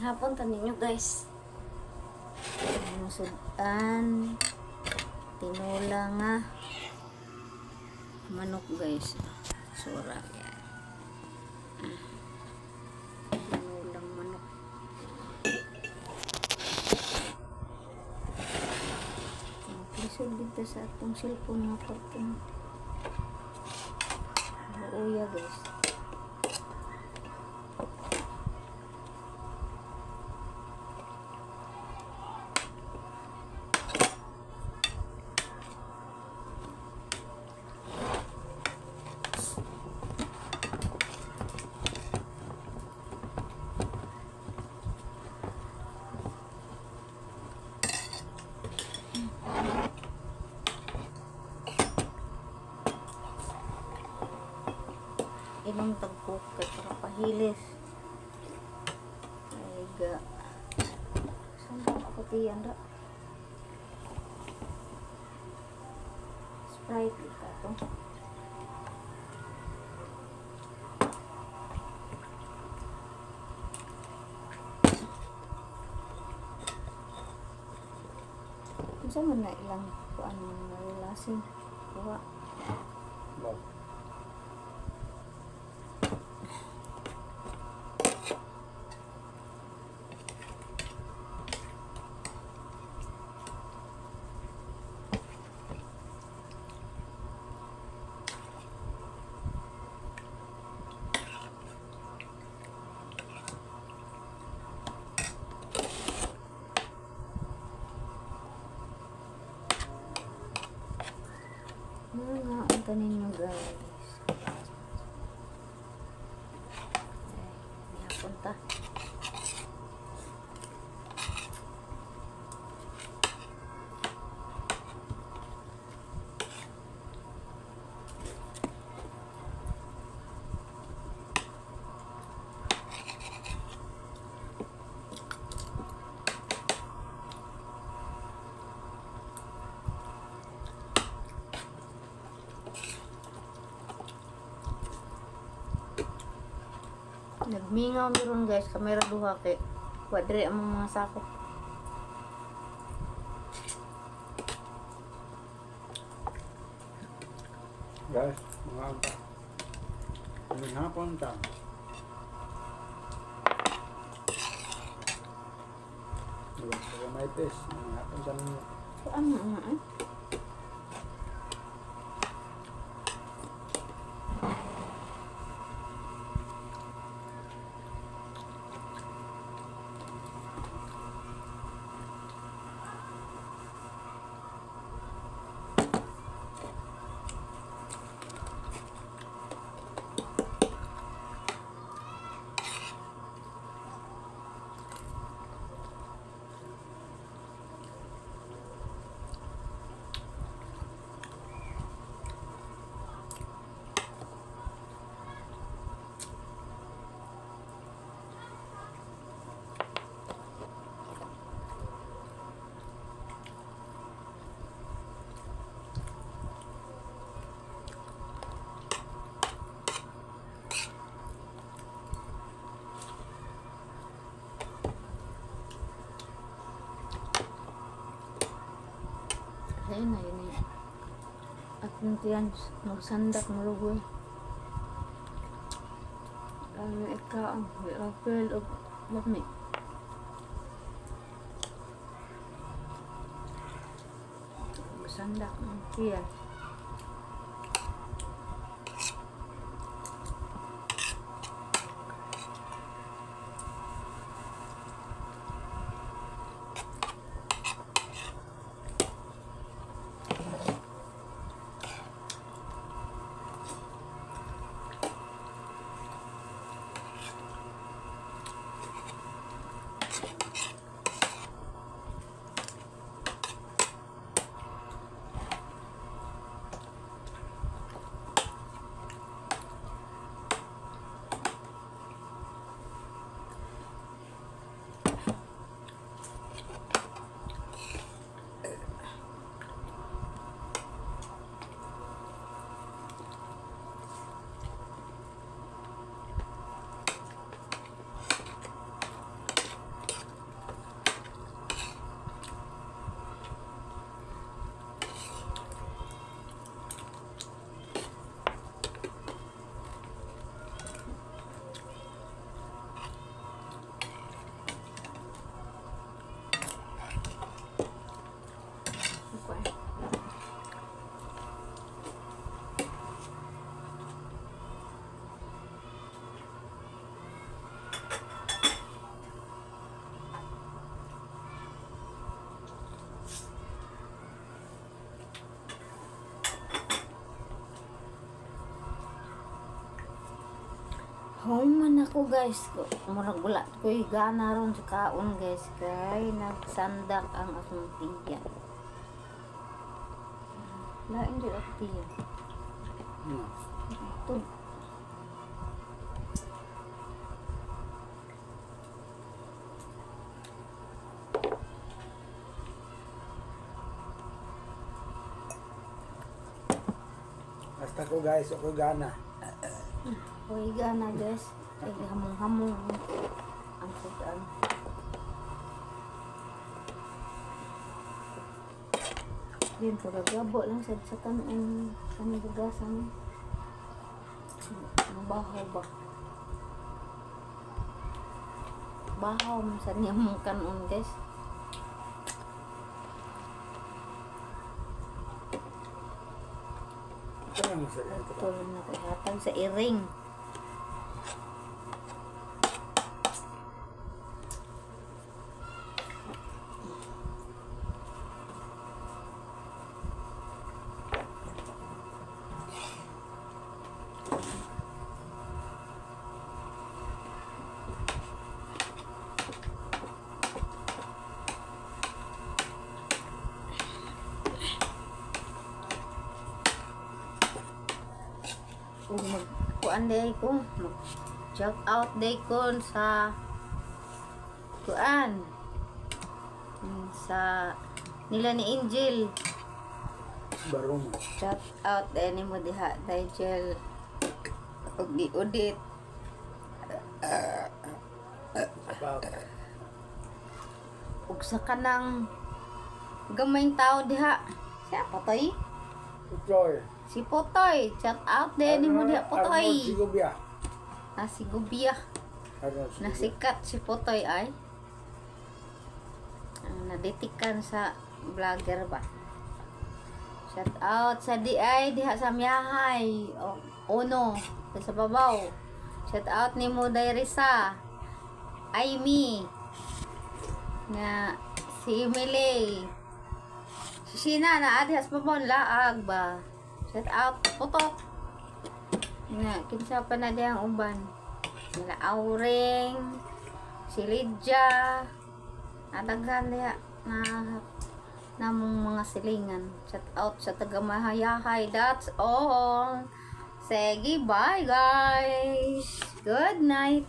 Hapon ta ninyo, guys. Sudan, tinula nga manok, guys. Sura yan. Tinulang manok. Lisod dito sa atong cellphone nga karton. Uya, guys. Inom tagkuk kay para pahilis. Ay ga. Saan ba ako tiyan ra? Sprite ika to. Unsa man na ilang kuan mga lasing? Kuha. Ba. Mga ang tanin nyo, guys. Ay, hapon ta. Nagmingaw mi ron, guys, kamera duha kay wa diri ang mga sakop. Guys, mga anta. Ngayong hapon ta. Diba, sa may test, ngayong hapon sa ninyo. Kuan mo nga eh. Ayun na yun eh. At tiyan, magsandak malugoy. Ano ikaw ang apel o lami. Magsandak ng tiyan. Nako guys, murag wala ko'y gana ron sa kaon, guys, kay nagsandak ang akong tiya. Lain jud ako tiya. Tud. Basta ko guys, ako gana. Uy, gana guys. Ay, hamong-hamong ang sudan. Din, pagkagabo lang sa kanon kami gagasan. Mabahaw ba? Bahaw man sa niya mong kanon, guys. Ito lang sa ito. Tulong na ko ihatag sa iring. Ug mag kuan day ko, mag check out day ko sa kuan sa nila ni Angel. Baruma. Shout out day nimo diha, Nigel, ug ni Udit. About. Ug sa kanang gamayng tao diha, siya Potoy. Putoy. Si Potoy, shout out day nimo diha, Arnold Potoy. Sigubia. Na si Gubia. Arnold Sigubia. Nasikat si Potoy ay. Ang naditikan sa vlogger ba. Shout out sa DI diha sa Miyahay. O, Ono sa babaw. Shout out ni mo Risa. Aimee. Na si Emily. Si Sheena na diha sa babaw laag ba. Shout out Putok. Na kinsa pa na diyang uban. Sila Auring, si Lydia, adaghan diha na namong mga silingan. Shout out sa taga Mahayahay. That's all. Sige, bye guys. Good night.